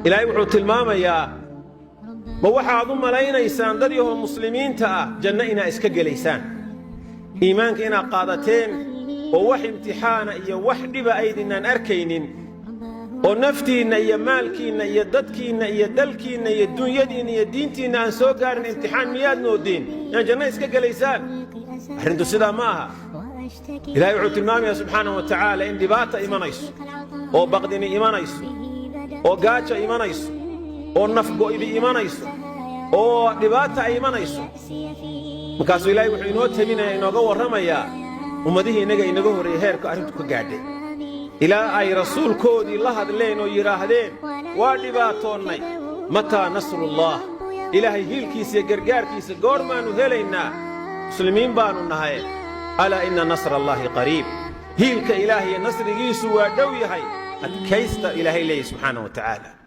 Ilaahay wuxuu tilmaamayaa: ma waxaad u malaynaysaan, dad yahoo muslimiinta ah, janno inaad iska gelaysaan, iimaanka inaad qaadateen oo wax imtixaana iyo wax dhiba aydinaan arkaynin, oo naftiinna iyo maalkiinna iyo dadkiinna iyo dalkiinna iyo dunyadiinna iyo diintiinna aan soo gaarin imtixaan? Miyaad moodeen inaad janno iska gelaysaan? Arrintu sidaa ma aha. Ilahay wuxuu tilmaamayaa subxaanahu wa tacaala in dhibaata imanayso, oo baqdini imanayso, oo gaaja imanayso, oo nafgo'idi imanayso, oo dhibaata ay imanayso. Markaasuu Ilaahay wuxuu inoo tabinaya, inooga warramayaa ummadihii innaga inaga horreeyey heerka arrintu ka gaadhay, ilaa ay rasuulkoodii la hadleen oo yidhaahdeen: "Waa dhibaatoonnay, متى نصر الله? Ilaahay hiilkiisa iyo gargaarkiisa goormaannu helaynaa? Muslimiin baannu nahay." ألا إن نصر الله قريب. Hiilka Ilaahay iyo nasrigiisu waa dhow yahay, adkaysta, Ilaahay leeyahy subxaana wa tacaala.